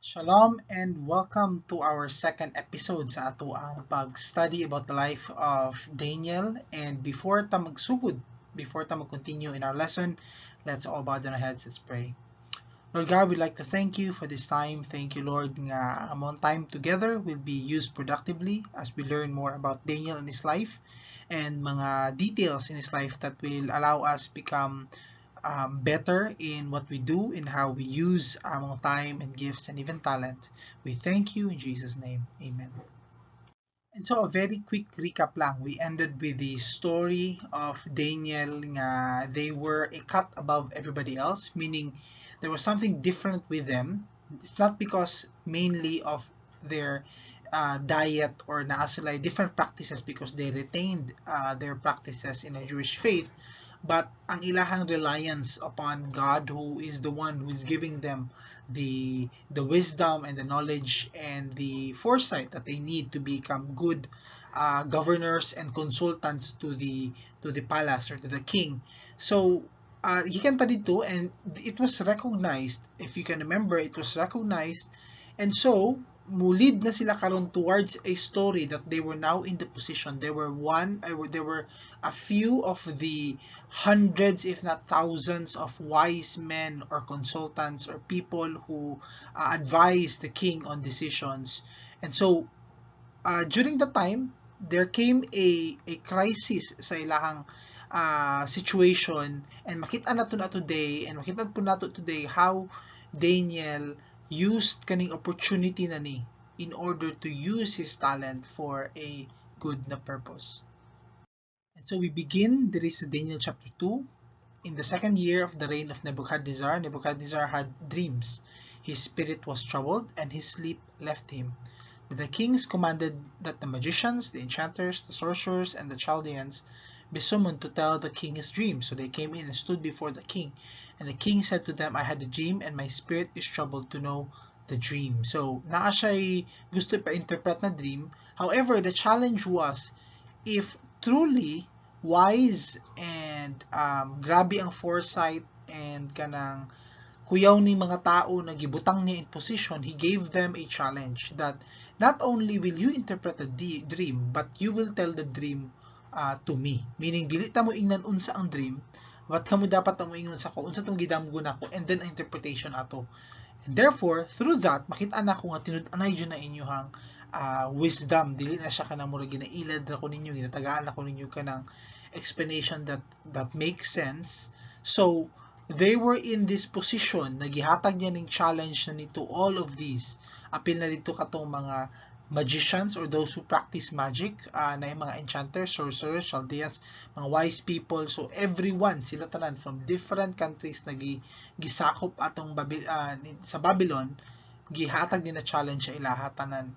Shalom and welcome to our second episode sa atoang pag-study about the life of Daniel. And before ta magsugod, before ta mag-continue in our lesson, let's all bow down our heads, let's pray. Lord God, we'd like to thank you for this time. Thank you, Lord, nga among time together will be used productively as we learn more about Daniel and his life and mga details in his life that will allow us become better in what we do, in how we use our time and gifts and even talent. We thank you in Jesus' name. Amen. And so a very quick recap lang. We ended with the story of Daniel nga they were a cut above everybody else, meaning there was something different with them. It's not because mainly of their diet or naa sila different practices, because they retained their practices in a Jewish faith, but ang ilahang reliance upon God, who is the one who is giving them the wisdom and the knowledge and the foresight that they need to become good governors and consultants to the palace or to the king. So gikan ta didto, and it was recognized. If you can remember, it was recognized, and so mulid na sila karon towards a story that they were now in the position. They were a few of the hundreds, if not thousands, of wise men or consultants or people who advised the king on decisions. And so during the time there came a crisis sa ilahang situation, and makita nato na today and makita po nato today how Daniel used kaning opportunity na ni in order to use his talent for a good na purpose. And so we begin diri sa Daniel chapter 2. In the second year of the reign of Nebuchadnezzar, Nebuchadnezzar had dreams. His spirit was troubled, and his sleep left him. The kings commanded that the magicians, the enchanters, the sorcerers, and the Chaldeans be summoned to tell the king his dream. So they came in and stood before the king. And the king said to them, "I had a dream, and my spirit is troubled to know the dream." So, naa siya gusto pa-interpret na dream. However, the challenge was if truly wise and grabe ang foresight and kanang kuyaw ni mga tao na gibutang niya in position, he gave them a challenge that not only will you interpret the dream, but you will tell the dream to me. Meaning, dili ta mo ingnan unsa ang dream, but kamo dapat mo ingon sa ko, unsa tong gidamgo nako, and then ang interpretation ato. And therefore, through that, makita na ko nga tinud-anay jud na inyuhang wisdom. Dili na siya kanang murag ginailad ra ko ninyo, ginatagaan ako ninyo kanang explanation that makes sense. So, they were in this position na gihatag niya ning challenge na nito all of these. Apil na dito katong mga magicians or those who practice magic, na yung mga enchanters, sorcerers, Chaldeans, mga wise people. So everyone, sila tanan from different countries na gisakop atong sa Babylon, gihatag din na challenge sa ilaha tanan.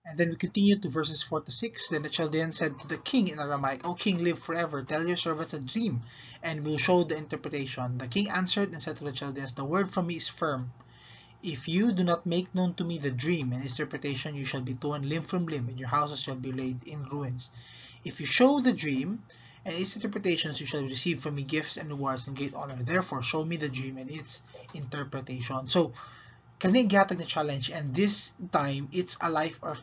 And then we continue to verses 4 to 6. Then the Chaldean said to the king in Aramaic, "O king, live forever. Tell your servants a dream, and we'll show the interpretation." The king answered and said to the Chaldeans, "The word from me is firm. If you do not make known to me the dream and interpretation, you shall be torn limb from limb, and your houses shall be laid in ruins. If you show the dream and its interpretations, you shall receive from me gifts and rewards and great honor. Therefore, show me the dream and its interpretation." So, kani gihatag na challenge, and this time it's a life or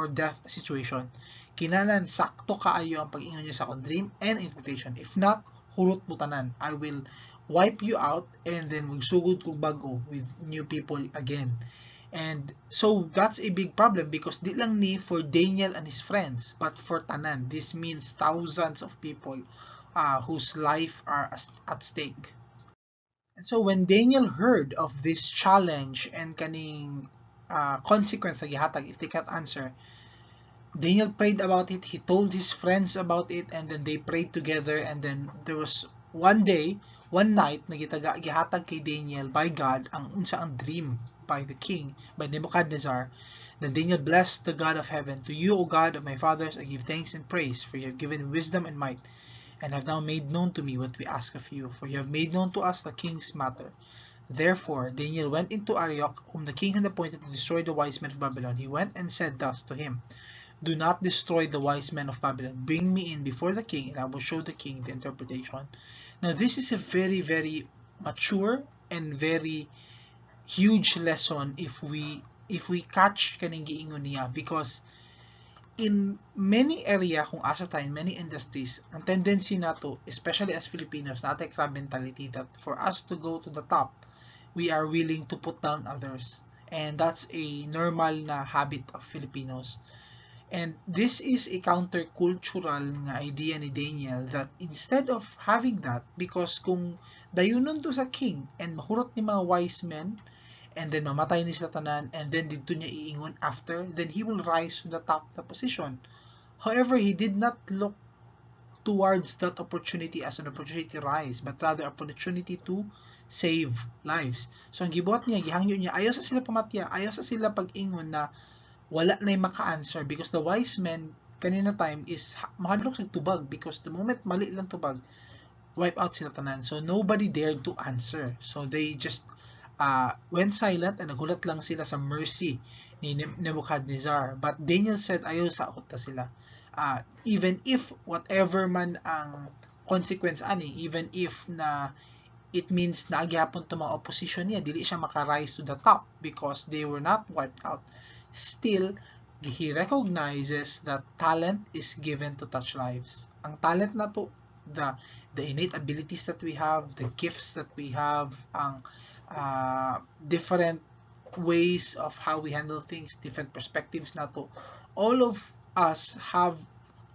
death situation. Kinahanglan sakto kaayo ang pag-ingon niyo sa akong dream and interpretation. If not, hurot mo tanan. I will wipe you out and then magsugod kog bag-o with new people again. And so that's a big problem because di lang ni for Daniel and his friends, but for tanan. This means thousands of people whose life are at stake. And so when Daniel heard of this challenge and kaning consequence na gihatag if they can't answer, Daniel prayed about it. He told his friends about it, and then they prayed together. And then there was one day, one night, na gitaga, gihatag kay Daniel by God ang unsa ang dream by the king, by Nebuchadnezzar. Then Daniel blessed the God of heaven. "To you, O God of my fathers, I give thanks and praise, for you have given wisdom and might, and have now made known to me what we ask of you, for you have made known to us the king's matter." Therefore, Daniel went into Arioch, whom the king had appointed to destroy the wise men of Babylon. He went and said thus to him, "Do not destroy the wise men of Babylon. Bring me in before the king, and I will show the king the interpretation." Now, this is a very, very mature and very Huge lesson if we catch kaning giingon niya, because in many area kung asa ta, in many industries, ang tendency nato, especially as Filipinos, naa tay crab mentality that for us to go to the top, we are willing to put down others. And that's a normal na habit of Filipinos. And this is a countercultural nga idea ni Daniel that instead of having that, because kung dayunon to sa king and mahurot ni mga wise men, and then mamatay ni sila tanan, and then didto niya iingon after, then he will rise to the top of the position. However, he did not look towards that opportunity as an opportunity to rise, but rather opportunity to save lives. So ang gibuhat niya, gihangyo niya, ayaw sa sila pamatya, ayaw sa sila pag-ingon na wala na maka-answer, because the wise men kanina time is mahadlok sa tubag, because the moment mali lang tubag, wipe out sila tanan. So nobody dared to answer. So they just went silent and nagulat lang sila sa mercy ni Nebuchadnezzar. But Daniel said, ayaw sa ta sila. Even if whatever man ang consequence ani, even if na it means na gihapon to mga opposition niya, dili siya maka-rise to the top because they were not wiped out. Still, he recognizes that talent is given to touch lives. Ang talent na to, the innate abilities that we have, the gifts that we have, ang different ways of how we handle things, different perspectives nato. All of us have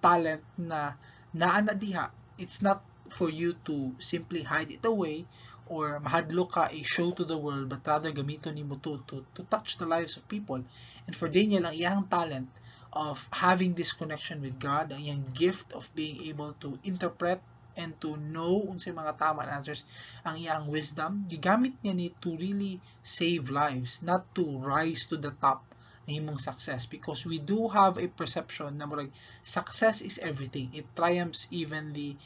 talent na naa na diha. It's not for you to simply hide it away or mahadlok ka i-show to the world, but rather gamiton nimo to touch the lives of people. And for Daniel, ang iyang talent of having this connection with God, ang iyang gift of being able to interpret and to know unsay mga tama na answers, ang iyang wisdom, gigamit niya ni to really save lives, not to rise to the top ng imong success, because we do have a perception na murag success is everything. It triumphs even the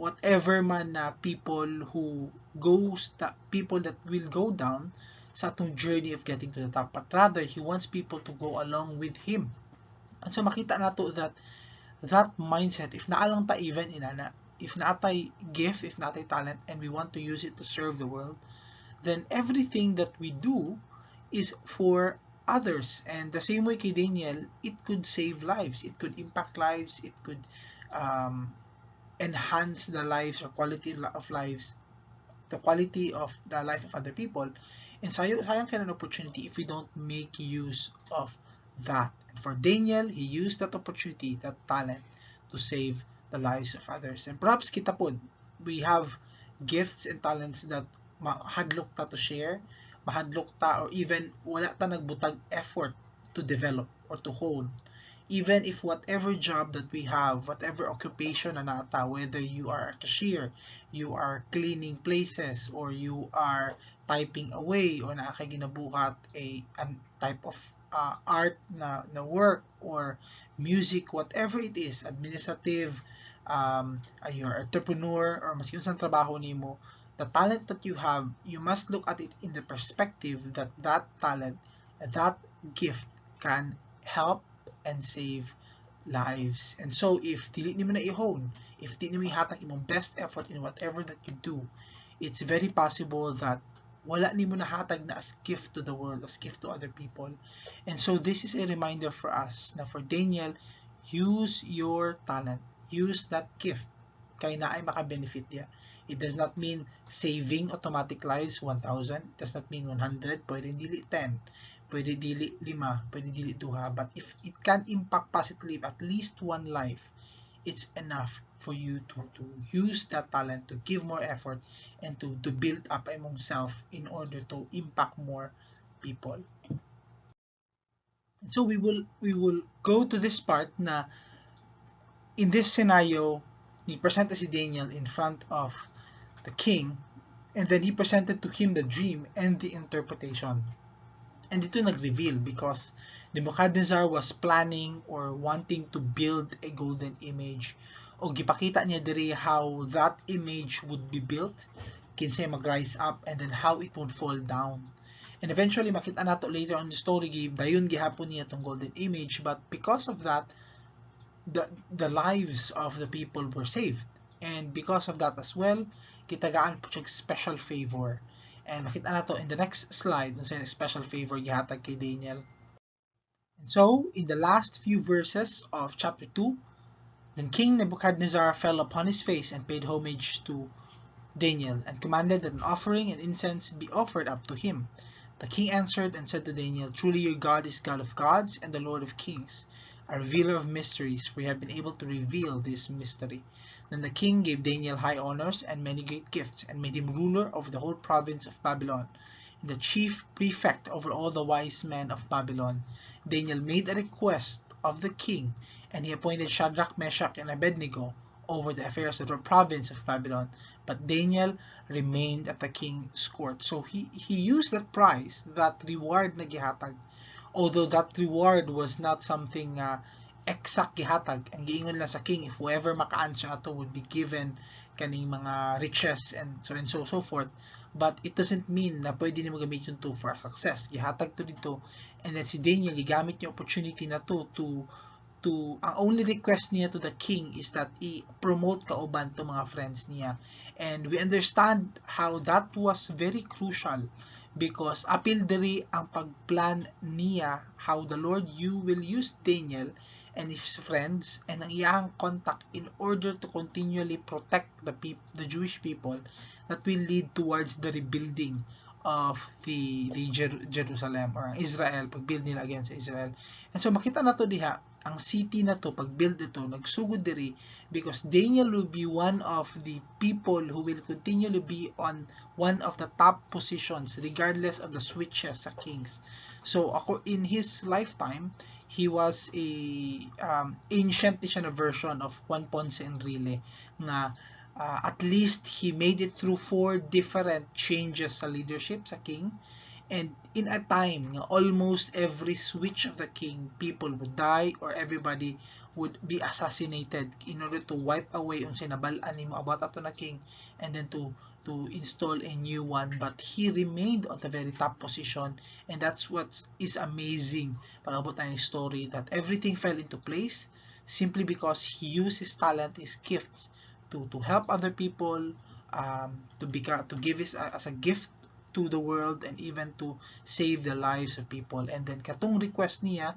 whatever man na people who goes the people that will go down sa atong journey of getting to the top, but rather he wants people to go along with him. And so makita nato that that mindset, if naa lang ta even inana, if naa tay gift, if naa tay talent, and we want to use it to serve the world, then everything that we do is for others. And the same way kay Daniel, it could save lives, it could impact lives, it could enhance the lives or quality of lives, the quality of the life of other people. And sayang kay an opportunity if we don't make use of that. And for Daniel, he used that opportunity, that talent, to save the lives of others. And perhaps kita pod, we have gifts and talents that mahadlok ta to share, mahadlok ta or even wala ta nagbutag effort to develop or to hone. Even if whatever job that we have, whatever occupation na naa ta, whether you are a cashier, you are cleaning places, or you are typing away, or naa kay ginabuhat a type of art na work or music, whatever it is, administrative, you're entrepreneur, or maski unsang trabaho nimo, the talent that you have, you must look at it in the perspective that that talent, that gift can help and save lives. And so, if dili nimo na i-hone, if di nimo ihatag imong best effort in whatever that you do, it's very possible that wala nimo nahatag na as gift to the world, as gift to other people. And so this is a reminder for us na for Daniel, use your talent, use that gift kay naay maka-benefit diya. It does not mean saving automatic lives 1,000. It does not mean 100. Pwede dili 10. Pwede dili 5. Pwede dili duha. But if it can impact positively at least one life, it's enough for you to use that talent to give more effort and to build up imong self in order to impact more people. And so we will go to this part na in this scenario, ni present si Daniel in front of the king, and then he presented to him the dream and the interpretation. And dito nag-reveal because Nebuchadnezzar was planning or wanting to build a golden image, o gipakita niya diri how that image would be built, kinsay mag-rise up, and then how it would fall down. And eventually makita nato later on the story, dayon gihapon niya tong golden image, but because of that, the lives of the people were saved. And because of that as well, gitagaan pod siya special favor. And makita nato in the next slide unsa special favor gihatag kay Daniel. And so, in the last few verses of chapter 2, then King Nebuchadnezzar fell upon his face and paid homage to Daniel, and commanded that an offering and incense be offered up to him. The king answered and said to Daniel, "Truly your God is God of gods and the Lord of kings, a revealer of mysteries, for you have been able to reveal this mystery." Then the king gave Daniel high honors and many great gifts, and made him ruler over the whole province of Babylon, and the chief prefect over all the wise men of Babylon. Daniel made a request of the king, and he appointed Shadrach, Meshach, and Abednego over the affairs of the province of Babylon. But Daniel remained at the king's court. So he used that prize, that reward na gihatag. Although that reward was not something exact gihatag, ang giingon lang sa king, if whoever maka-answer ato would be given kaning mga riches and so forth. But it doesn't mean na pwede nimo gamitin to for success. Gihatag to dito, and then si Daniel gigamit yung opportunity na to ang only request niya to the king is that i-promote kauban to mga friends niya. And we understand how that was very crucial because apil diri ang pagplan niya, how the Lord you will use Daniel and his friends and ang iyang contact in order to continually protect the Jewish people that will lead towards the rebuilding of the Jerusalem or ang Israel, pag-build nila again sa Israel. And so makita na to diha, ang city na to, pag-build ito, nagsugod diri because Daniel will be one of the people who will continually be on one of the top positions regardless of the switches sa kings. So ako, in his lifetime, he was a ancient siya na version of Juan Ponce Enrile nga at least he made it through four different changes sa leadership sa king, and in a time nga almost every switch of the king, people would die or everybody would be assassinated in order to wipe away unsay nabal-an nimo about ato na king and then to install a new one. But he remained on the very top position, and that's what is amazing pag-abot ng story, that everything fell into place simply because he used his talent, his gifts to help other people, to give his as a gift to the world and even to save the lives of people. And then katong request niya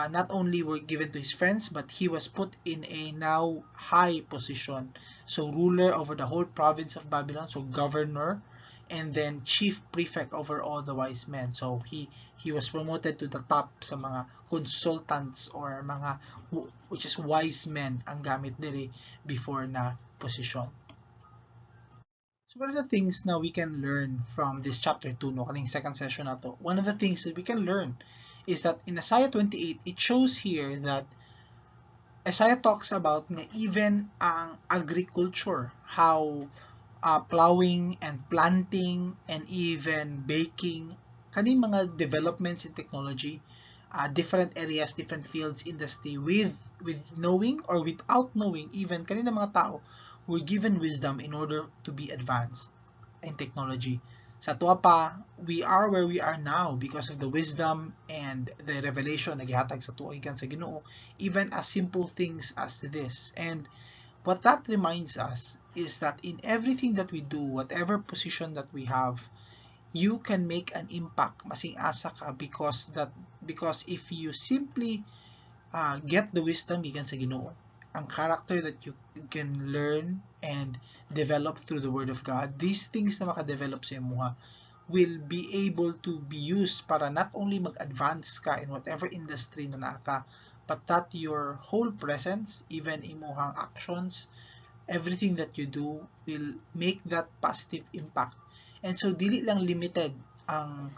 not only were given to his friends, but he was put in a now high position, so ruler over the whole province of Babylon, so governor, and then chief prefect over all the wise men. So he was promoted to the top sa mga consultants or mga, which is wise men ang gamit diri before na position. So what are the things na we can learn from this chapter 2, no, kaning second session na to? One of the things that we can learn is that in Isaiah 28, it shows here that Isaiah talks about nga even ang agriculture, how plowing and planting and even baking, kaning mga developments in technology, different areas, different fields, industry, with knowing or without knowing, even kanina mga tao were given wisdom in order to be advanced in technology. Sa atoa pa, we are where we are now because of the wisdom and the revelation na gihatag sa atoa gikan sa Ginoo, even as simple things as this. And what that reminds us is that in everything that we do, whatever position that we have, you can make an impact masing asa ka because if you simply get the wisdom gikan sa Ginoo, ang character that you can learn and develop through the Word of God, these things na makadevelop sa imuha will be able to be used para not only mag-advance ka in whatever industry na naa ka, but that your whole presence, even imuhang actions, everything that you do will make that positive impact. And so dili lang limited ang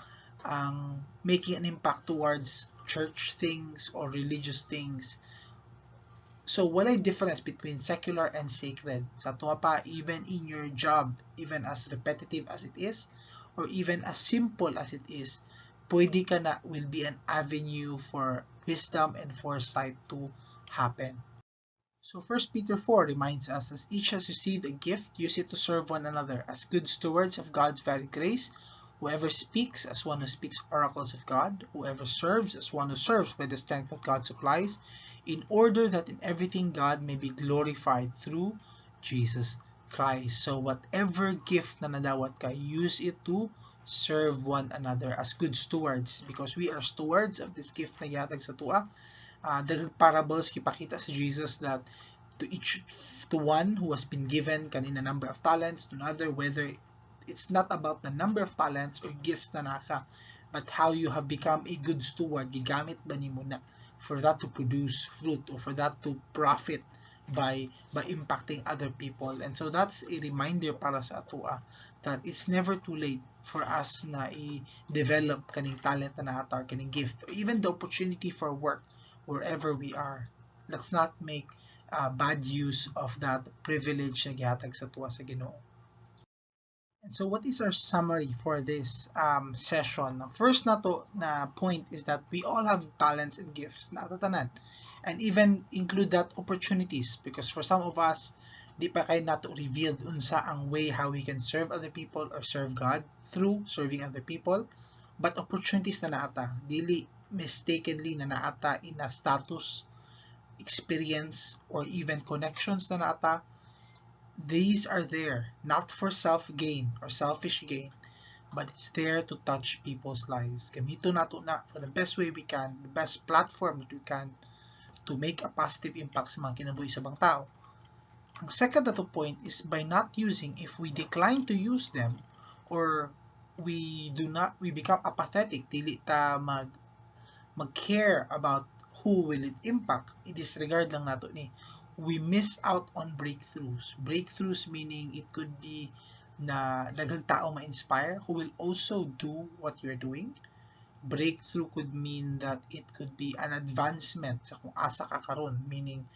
making an impact towards church things or religious things. So walay difference between secular and sacred. Sa atoa pa, even in your job, even as repetitive as it is, or even as simple as it is, pwede ka na will be an avenue for wisdom and foresight to happen. So 1 Peter 4 reminds us, "As each has received a gift, use it to serve one another as good stewards of God's varied grace. Whoever speaks, as one who speaks oracles of God; whoever serves, as one who serves by the strength that God supplies, in order that in everything God may be glorified through Jesus Christ. So whatever gift na nadawat ka, use it to serve one another as good stewards because we are stewards of this gift na gihatag sa atoa. The parables gipakita si Jesus that to each, to one who has been given kanina number of talents, to another, whether it's not about the number of talents or gifts na naka, but how you have become a good steward. Gigamit ba nimo na for that to produce fruit or for that to profit by impacting other people? And so that's a reminder para sa atoa that it's never too late for us na i-develop kaning talent na naa ta or kaning gift or even the opportunity for work wherever we are. Let's not make bad use of that privilege na gihatag sa atoa sa Ginoo. And so what is our summary for this session? First nato na point is that we all have talents and gifts naa ta tanan. And even include that opportunities, because for some of us, di pa kay nato revealed unsa ang way how we can serve other people or serve God through serving other people. But opportunities na naa ta. Dili mistakenly na naa ta in a status, experience, or even connections na naa ta. These are there not for self-gain or selfish gain, but it's there to touch people's lives. Gamito nato na for the best way we can, the best platform that we can to make a positive impact sa mga kinabuhi sa ubang tao. Ang second nato point is by not using, if we decline to use them or we do not, we become apathetic, dili ta mag-care about who will it impact, i-disregard lang nato ni, we miss out on breakthroughs. Breakthroughs meaning it could be na daghang tao ma-inspire who will also do what you're doing. Breakthrough could mean that it could be an advancement sa kung asa ka karon, meaning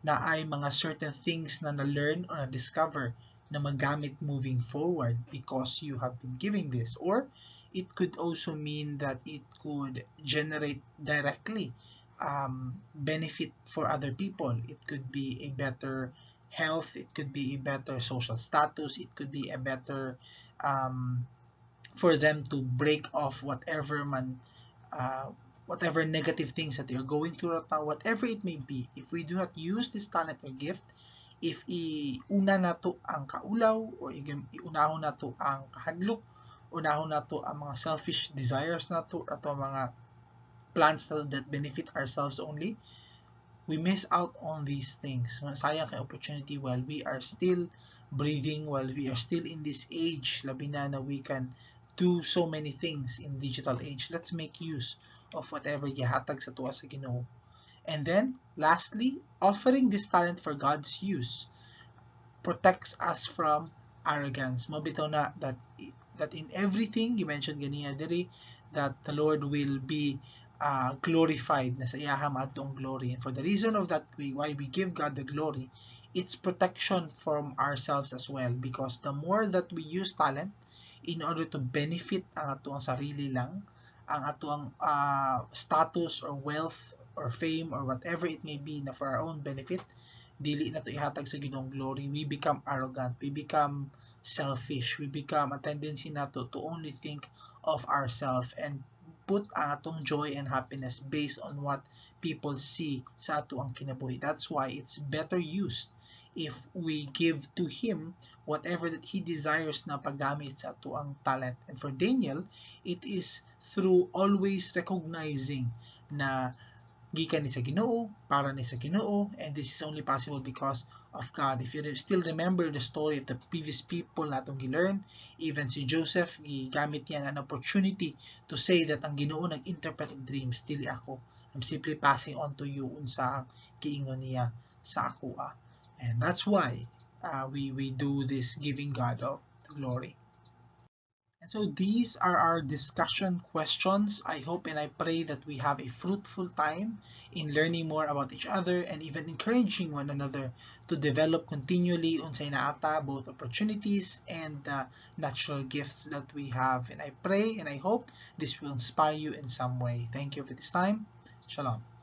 naay mga certain things na na-learn or na-discover na magamit moving forward because you have been giving this. Or it could also mean that it could generate directly benefit for other people. It could be a better health, it could be a better social status, it could be a better for them to break off whatever man whatever negative things that they're going through right now, whatever it may be. If we do not use this talent or gift, if iuna nato ang kaulaw or iunahon nato ang kahadlok, unahon nato ang mga selfish desires nato ato mga plans that benefit ourselves only, we miss out on these things. Sayang kay opportunity while we are still breathing, while we are still in this age, labi na na we can do so many things in digital age. Let's make use of whatever gihatag sa atoa sa Ginoo. And then, lastly, offering this talent for God's use protects us from arrogance. Mao bitaw na that in everything, you mentioned ganiya diri, that the Lord will be glorified, na sa iyaha maadto ang glory. And for the reason of that, why we give God the glory, it's protection from ourselves as well, because the more that we use talent in order to benefit ang atoang sarili lang, ang atoang status or wealth or fame or whatever it may be na for our own benefit, dili nato ihatag sa Ginoong glory, we become arrogant, we become selfish, we become a tendency nato to only think of ourselves and put ang atong joy and happiness based on what people see sa atoang kinabuhi. That's why it's better used if we give to Him whatever that He desires na paggamit sa atoang talent. And for Daniel, it is through always recognizing na gikan ni sa Ginoo, para ni sa Ginoo, and this is only possible because of God. If you still remember the story of the previous people na atong gi-learn, even si Joseph, gigamit niya an opportunity to say that ang Ginoo nag-interpret of dreams, dili ako. I'm simply passing on to you unsa ang giingon niya sa akoa. And that's why we do this, giving God of the glory. And so these are our discussion questions. I hope and I pray that we have a fruitful time in learning more about each other and even encouraging one another to develop continually unsay naa ta, both opportunities and the natural gifts that we have. And I pray and I hope this will inspire you in some way. Thank you for this time. Shalom.